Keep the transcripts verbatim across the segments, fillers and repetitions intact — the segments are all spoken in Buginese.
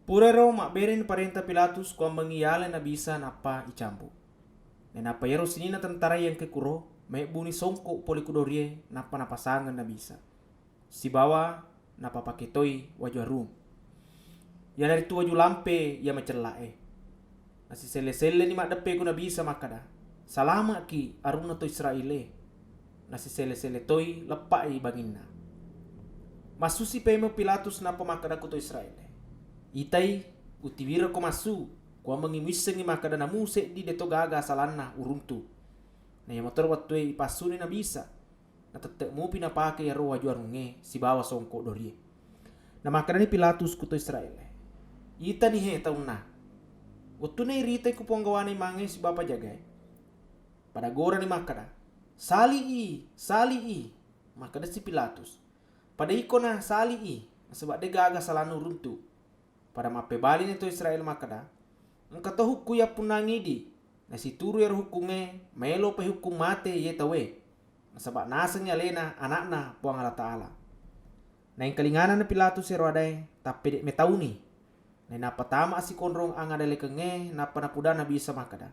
Purairo mabbereni parenta Pilatus kuammengngi yalai Nabi Isa nappa icambu. Nainappa iyaro sininna tentara iya engkae kuro, maebbuni songko pole ku dorie nappa napasangeng Nabi Isa, sibawa napapake toi waju arum, iyanaritu waju lampe iya macella'e. Nasiselle-selleni maddeppe ku Nabi Isa makkada, "Salama'ki, arunna to Israel-e." Nasiselle-selle toi leppa'i banginna. Massusi paimeng Pilatus nappa makkada ku to Israel-e, "Itai, utiwirako massu, kuammengngi muissengngi makkada namu seddi deto gaga asalanna uruntu." Na iyamotoro wettue ipassuni Nabi Isa, natette mupi napake iyaro waju arungnge sibawa songko dorie. Namakkedani Pilatus ku to Israel-e, "Itani he taunna." Wettunna iritai ku ponggawana imangnge sibawa pajagae, pada gorani makkada, "Sali'i, sali'i!" Makkedasi Pilatus, "Pada ikona sali'i, nasaba de gaga salanna uruntu." Pada mappebalini to Israel makkada, "Engka to hukku yappunnangidi, nasituru iyaro hukkungnge maelo paihukkung mate iye tauwe, nasaba nasengngi alena ana'na Puang Allah Ta'ala." Naengkalingana na Pilatus ero adae, tappede metauni. Nainappa tama sikonrong angadalekengnge, nappa napuda Nabi Isa makkada,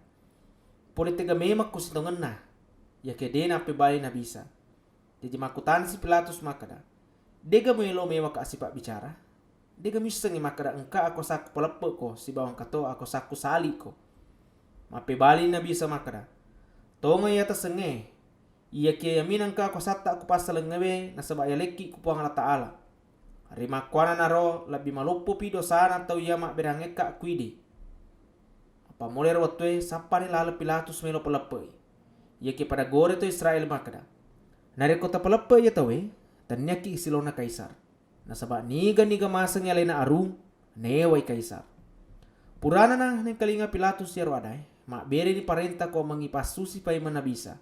"Pole tega memekko sitongenna?" Iyakiya de nappebali Nabi Isa. Jaji makkutanisi Pilatus makkada, "Dega muelo mewaka sipabbicara? Dega muissengngi makkada engka akuasakku paleppe'ko sibawa engka to akuasakku sali'ko?" Mappebali Nabi Isa makkada, "Tongeng iya tasengnge, iyakiya iyami engka akuasatta kupassalengngewe nasaba yalekki ku Puang Allah Ta'ala. Rimakkuannanaro lebbi maloppopi dosana tau iya mabberangekka kuidi." Appammulai ero wettue, sappani laleng Pilatus melo paleppe'i. Iyakiya pada gore to Israel makkada, "Narekko tapaleppe'i iya tauwe, tenniakki silona Kaisar. Nasaba niga-niga masengngi alena arung, naewai Kaisar." Puranana naengkalinga Pilatus iyaro adae, mabbereni parenta kuammengngi passusi paimeng Nabi Isa.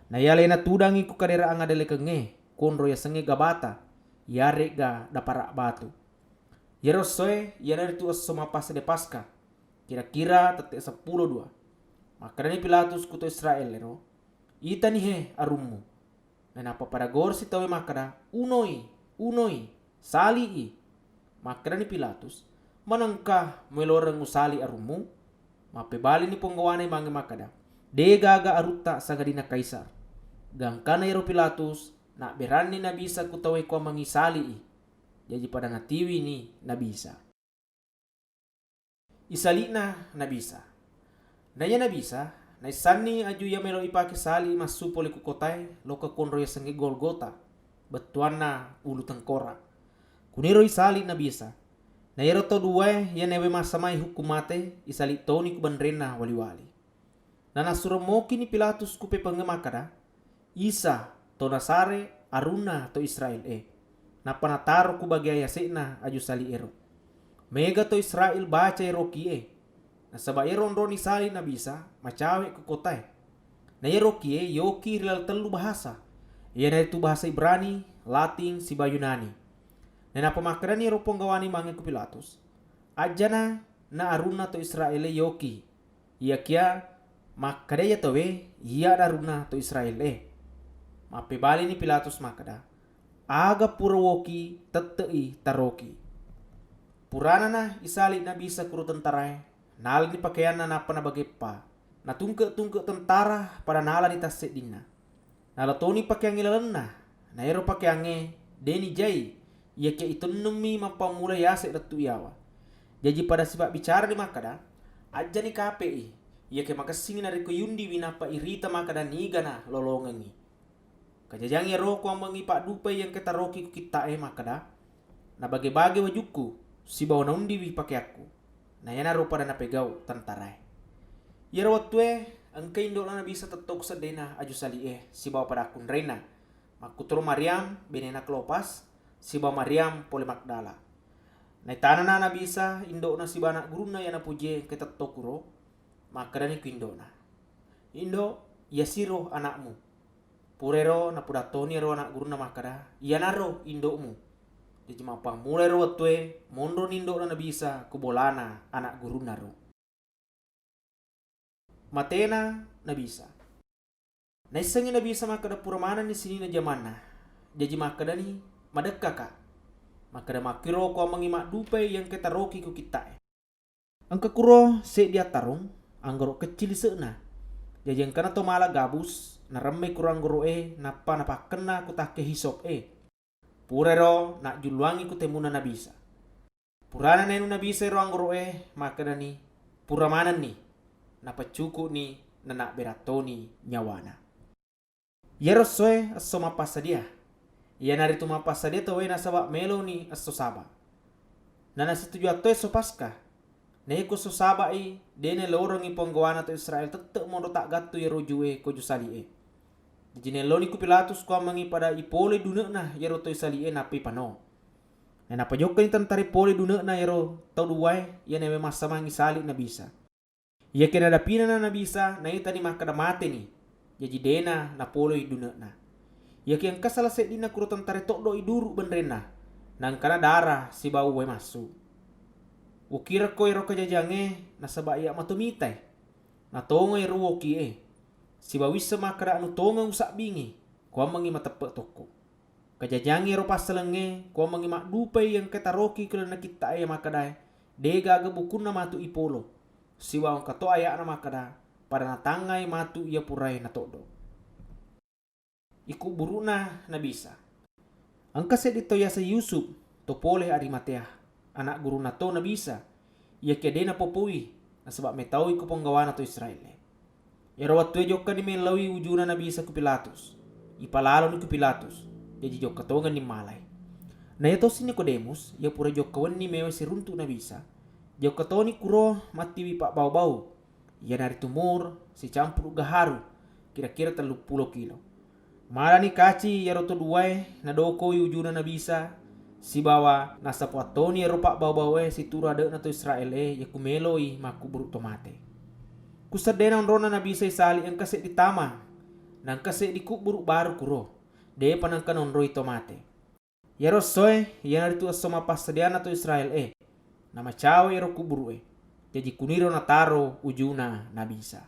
Naiya alena tudangngi ku kadera angadalekengnge, konro yasengnge Gabata, iyare'ga Dapara Batu. Iyaro essoe iyanaritu esso mappassede Paskah, kira-kira tette seppulo dua. Makkedani Pilatus ku to Israel ero, "Itani he arummu." Nainappa pada goresi tauwe makkada, "Unoi, unoi, sali'i!" Makkedani Pilatus, "Manengka mueloreng usali arummu?" Mappebalini ponggawana imangnge makkada, "De gaga arutta sangadinna Kaisar." Gangkanna iyaro Pilatus, nabberanni Nabi Isa ku tauwe kuammengngi sali'i. Jaji pada natiwini Nabi Isa. Isali'na Nabi Isa. Naiya Nabi Isa naissanni aju iya melo ipake sali massu pole ku kotae, lokka konro yasengnge Golgota, bettuanna ulu tengkora. Kuniro isali Nabi Isa. Naiyaro tau duwae iya naewe massamai hukkung mate, isali toni ku benrenna wali-wali. Nanassureng mokini Pilatus ku pepengnge makkada, "Isa, to Nazaret, arunna to Israel-e." Nappa nataro ku bagea yase'na aju sali ero. Mega to Israel baca ero kie, nasaba ero onroni sali Nabi Isa macawe ku kotae. Na iyaro kie yoki ri laleng tellu bahasa, iyanaritu bahasa Ibrani, Latin, sibawa Yunani. Nainappa makkedani ero ponggawana imangnge ku Pilatus, "Ajjana na arunna to Israel-e yoki, iyakiya makkeda iya tauwe, iyana arunna to Israel-e." Mappebalini Pilatus makkeda, "Aga pura woki, tette'i taroki." Puranana isali Nabi Isa kuro tentarae, nalani pakeanna nappa nabageppa. Natungke-tungke tentara pada nalani tasseddinna. Nala toni pakeangnge lalenna, na ero pakeangnge de nijai, iyakiya itennummi mappammula yase lettu iyawa. Jaji pada sipabbicarani makkeda, "Ajjani kape'i, iyakiya makessingngi narekko yundiwi nappa irita makkeda nigana lolongengngi." Kajajiang iyaro kuammengngi paddupai engka taroki ku kitta'e makkeda, "Nabage-bage wajukku sibawa naundiwi pakeakku." Na iyanaro pada napegau tentarae. Iyaro wettue engka indo'na Nabi Isa tetto ku seddena aju sali'e sibawa pada akkunrainna, makkutoro Maryam benena Klopas sibawa Maryam pole Magdala. Naitanana Nabi Isa indo'na sibawa anak gurunna iya napojie engka tetto kuro, makkedani ku indo'na, "Indo, iyasiro anakmu." Purairo napoda toni ero anak gurunna makkeda, "Iyanaro indo'mu." Jaji mappammula ero wettue, monroni indo'na Nabi Isa ku bolana anak gurunnaro. Matena Nabi Isa. Naissengngi Nabi Isa makkeda pura manenni sininna jamanna. Jaji makkedani, "Madekkaka." Makkeda makkiro kuammengngi maddupai iya engka taroki ku kitta'e. Engka kuro seddi attarung anggoro kecci lise'na. Jaji engkana to mala gabus, naremmei kuro anggoro'e, nappa napakkenna ku takke hisop e. Purairo najjulluangngi ku temmunna Nabi Isa. Purana nainu Nabi Isa ero anggoro'e, makkedani, "Pura manenni." Napaccuku'ni, nanabberang toni nyawana. Iyaro essoe esso mappassadia. Iyanaritu mappassadia tauwe nasaba meloni esso Saba. Nanasitujuang to esso Paska. Naiyako esso Saba'i, de naelorengngi ponggawana to Israel tette monro taggattu iyaro ujue ko ujusali'e. Jaji naelloni ku Pilatus kuammengngi pada ipolei dune'na iyaro to isali'e nappa ipano. Nainappa jokkani tentara ipolei dune'na iyaro tau duwae iya naewe massamangngi sali' Nabi Isa. Iyakiya nadapinana Nabi Isa, naitani makkeda mateni, jaji dena napolei dune'na. Iyakiya engka sala seddinna kuro tentara toddo'i duru' benrenna, naengkana dara sibawa uwae massu. Ukirakko iyaro kajajiangnge nasaba iya' mato mitai. Natonga iyaro uwoki'e, sibawa wisseng makkeda anu tongeng usabbingngi, kuammengngi mateppe' tokko. Kajajiangngi iyaro passalengnge, kuammengngi maddupai iya engka taroki ku lalenna kitta'e iya makkedae, de gaga bukunna matu ipolo, sibawa engka to aya'na makkeda, pada natangngai matu iya purae natoddo. Ikubburu'na Nabi Isa. Engka seddi tau yaseng Yusuf, to pole Arimatea, ana' gurunna to Nabi Isa, iyakiya de napopoi, nasaba metaui ko ponggawana to Israel-e. Iyaro wettue jokkani mellaui ujuna Nabi Isa ku Pilatus. Ipalaloni ku Pilatus, jaji jokka tongenni malai. Na iya tosi Nikodemus, iya pura jokka wenni mewa siruntu' Nabi Isa, jokka toni kuro mattiwi pabbau-bau, iyanaritu mur sicampuru' gaharu, kira-kira telluppulo kilo. Malani kaci iyaro to duwae nadokoi ujuna Nabi Isa, sibawa nasapuang toni iyaro pabbau-baue situru' ade'na to Israel-e iya ku meloi makkubburu' to mate. Ku seddena onronna Nabi Isa isali' engka seddi tama, na engka seddi kubburu' baru kuro, de'pa naengka naonroi to mate. Iyaro essoe iyanaritu esso mappassadianna to Israel-e, namacawe iyaro kuburu'e. Jaji kuniro nataro ujuna Nabi Isa.